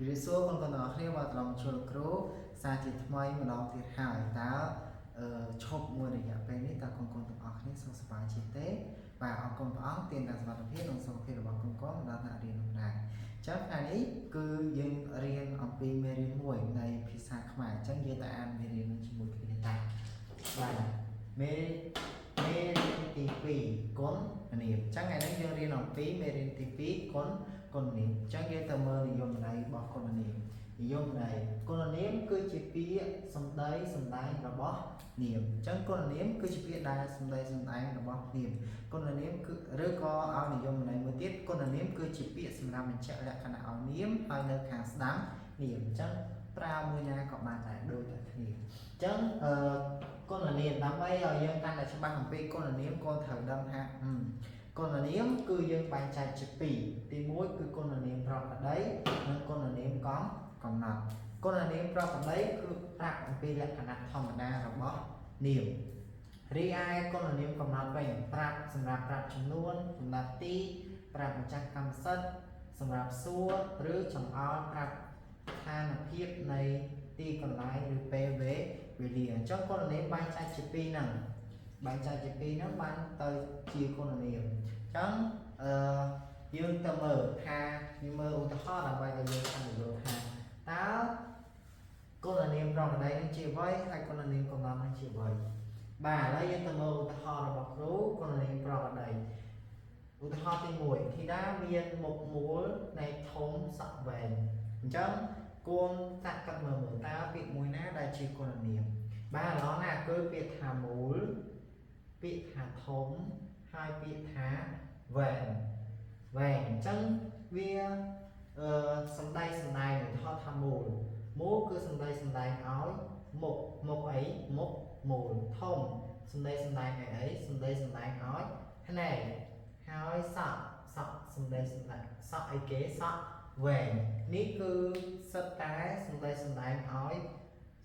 ជម្រាបសួរបងប្អូនទាំងអស់គ្នាបាទត្រឡប់មកជួបលោកគ្រូសារជាថ្មីម្ដងទៀតហើយតើអឺឈប់មួយរយៈពេលនេះតើកូនកូនទាំងអស់គ្នាសុខសប្បាយជាទេបាទអរគុណព្រះអង្គទានតែសុខភាពនិងសុខភាពរបស់កូនកូនដល់ថ្នាក់រៀននោះដែរអញ្ចឹងថ្ងៃនេះគឺយើងរៀនអំពីមេរៀនមួយនៃភាសាខ្មែរអញ្ចឹងយើងទៅអានមេរៀននឹងជាមួយគ្នាតាបាទមេមេរៀនទី2គុណនាមអញ្ចឹងថ្ងៃនេះយើងរៀនអំពីមេរៀនទី2គុណគុណនាមអញ្ចឹងយើងទៅមើលនិយមន័យរបស់គុណនាមនិយមន័យគុណនាមគឺជាពាក្យសម្ដីសម្ដែងរបស់នាមអញ្ចឹងគុណនាមគឺជាពាក្យដែលសម្ដីសម្ដែងរបស់នាមគុណនាមគឺឬក៏ឲ្យនិយមន័យមួយទៀតគុណនាមគឺជាពាក្យសម្រាប់បញ្ជាក់លក្ខណៈឲ្យនាមហើយនៅខាងស្ដាំនាមអញ្ចឹងប្រើមួយណាក៏បានដែរដូចតែគ្នាអញ្ចឹងអឺគុណនាមដើម្បីឲ្យយើងកាន់តែច្បាស់អំពីគុណនាមកូនត្រូវដឹងថាគុណនាមគឺយើងបែងចែកជាពីរទី1គឺគុណនាមប្រក្រតីនិងគុណនាមកំកំណត់គុណនាមប្រក្រតីគឺប្រាប់អំពីលក្ខណៈធម្មតារបស់នាមរីឯគុណនាមកំណត់វិញប្រាប់សម្រាប់ប្រាប់ចំនួនសម្រាប់ទីប្រាប់ម្ចាស់កម្មសិទ្ធិសម្រាប់សួរឬចង្អុលប្រាប់ស្ថានភាពនៃទីកន្លែងឬពេលវេលាអញ្ចឹងគុណនាមបែងចែកជាពីរហ្នឹងបែងចែកជាពីរហ្នឹងបានទៅជាគុណនាមអញ្ចឹងអឺយើងទៅមើលថាយើងមើលឧទាហរណ៍ដើម្បីឲ្យយើងបានយល់ថាតើគុណនាមប្រក្រតីនឹងជាអ្វីហើយគុណនាមកំណត់នឹងជាអ្វីបាទឥឡូវយើងទៅមើលឧទាហរណ៍របស់គ្រូគុណនាមប្រក្រតីឧទាហរណ៍ទី1ធីតាមានមុខមូលនៃធំសក់វែងអញ្ចឹងគួនតាក់កាត់មើលមើលតើពាក្យមួយណាដែលជាគុណនាមបាទឡងណាគឺពាក្យថាមូលពាក្យថាធំហើយពាក្យថាវែងវែងអញ្ចឹងវាអឺសំដែងសម្ដែងឧទាហរណ៍ថាមូលមូលគឺសំដែងសម្ដែងឲ្យមុខមុខអីមុខមូលធំសំដែងសម្ដែងឲ្យអីសំដែងសម្ដែងឲ្យភ្នែកហើយសក់សក់សំដែងសម្ដែងសក់អីគេសក់វែងនេះគឺសិតតែសំដែងសម្ដែងឲ្យ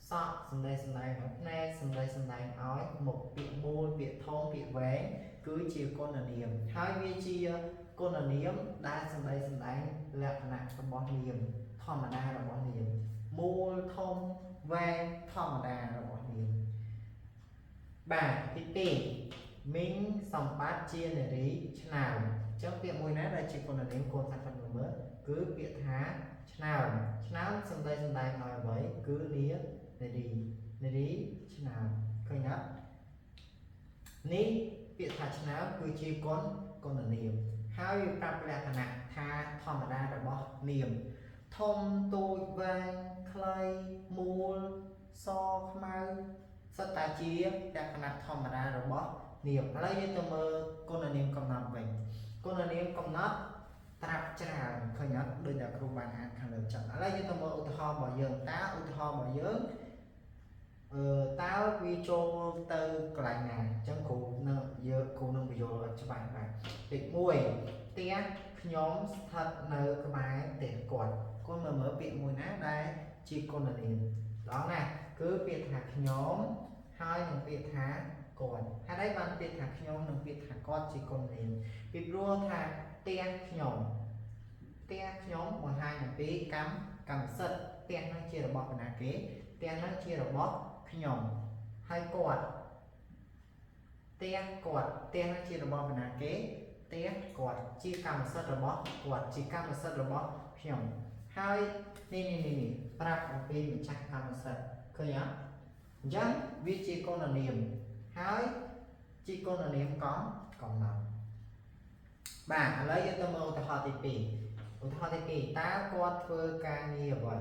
សក់សំដែងសម្ដែងឲ្យភ្នែកសំដែងសម្ដែងឲ្យមុខពាក្យមូលពាក្យធំពាក្យវែងគឺជាគុណនាមហើយវាជាគុណនាមដែលសំដែងសម្ដែងលក្ខណៈរបស់នាមធម្មតារបស់នាមមូលធំវែងធម្មតារបស់នាមបាទទី2មីងសម្បត្តិជានារីឆ្នើមអញ្ចឹងពាក្យមួយណាដែលជាគុណនាមកូនសាច់គាត់មើលមើលគឺពាក្យថាឆ្នើមឆ្នើមសំដែងសម្ដែងឲ្យអ្វីគឺនានារីនារីឆ្នើមឃើញអត់នេះពាក្យថាឆ្នើមគឺជាគុណគុណនាមហើយវាប្រាប់លក្ខណៈថាធម្មតារបស់នាមធំតូចវែងខ្លីមូលសខ្មៅសុទ្ធតែជាលក្ខណៈធម្មតារបស់នាមឥឡូវយើងទៅមើលគុណនាមកំណត់វិញគុណនាមកំណត់ត្រាប់ច្រើនឃើញអត់ដូចដែលគ្រូបានអានខាងលើចឹងឥឡូវយើងទៅមើលឧទាហរណ៍របស់យើងតើឧទាហរណ៍របស់យើងអឺតើវាចូលទៅកន្លែងណាអញ្ចឹងគ្រូនឹងយើងគ្រូនឹងបញ្យល់ឲ្យច្បាស់បាទលេខ1ផ្ទះខ្ញុំស្ថិតនៅក្បែរផ្ទះគាត់កូនមើលមើលពាក្យមួយណាដែលជាគុណនាមល្អណាស់គឺពាក្យថាខ្ញុំហើយនឹងពាក្យថាគាត់ហេតុអីបានពាក្យថាខ្ញុំនិងពាក្យថាគាត់ជាគុណនាមពីព្រោះថាផ្ទះខ្ញុំផ្ទះខ្ញុំបង្ហាញអំពីកម្មកម្មសិទ្ធិផ្ទះហ្នឹងជារបស់នរណាគេផ្ទះហ្នឹងជារបស់ខ្ញុំហើយគាត់ផ្ទះគាត់ផ្ទះហ្នឹងជារបស់នរណាគេផ្ទះគាត់ជាកម្មសិទ្ធិរបស់គាត់ជាកម្មសិទ្ធិរបស់ខ្ញុំហើយនេះនេះនេះនេះប្រាប់អំពីម្ចាស់កម្មសិទ្ធិឃើញអត់អញ្ចឹងវាជាគុណនាមហើយជាគុណនាមកំកំណត់បាទឥឡូវយើងទៅមើលឧទាហរណ៍ទី2ឧទាហរណ៍ទី2តើគាត់ធ្វើការងារអ្វី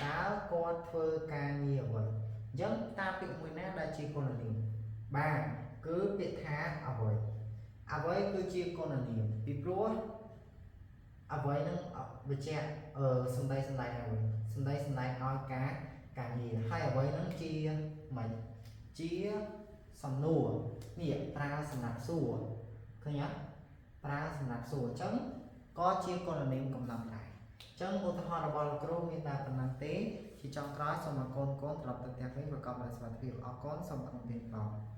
តើគាត់ធ្វើការងារអ្វីអញ្ចឹងតើពាក្យមួយណាដែលជាគុណនាមបាទគឺពាក្យថាអ្វីអ្វីគឺជាគុណនាមពីព្រោះអ្វីនឹងបញ្ជាក់អឺសំដីសម្ដែងអ្វីសំដីសម្ដែងឲ្យការការងារហើយអ្វីនឹងជាមិនជាសំណួរនេះប្រើសម្រាប់សួរឃើញអត់ប្រើសម្រាប់សួរអញ្ចឹងក៏ជាគុណនាមកំណត់ដែរអញ្ចឹងឧទាហរណ៍របស់លោកគ្រូមានតែប៉ុណ្ណឹងទេជាចុងក្រោយសូមអរគុណកូនត្រឡប់ទៅផ្ទះវិញប្រកបដោយសុវត្ថិភាពអរគុណសូមអរគុណផង។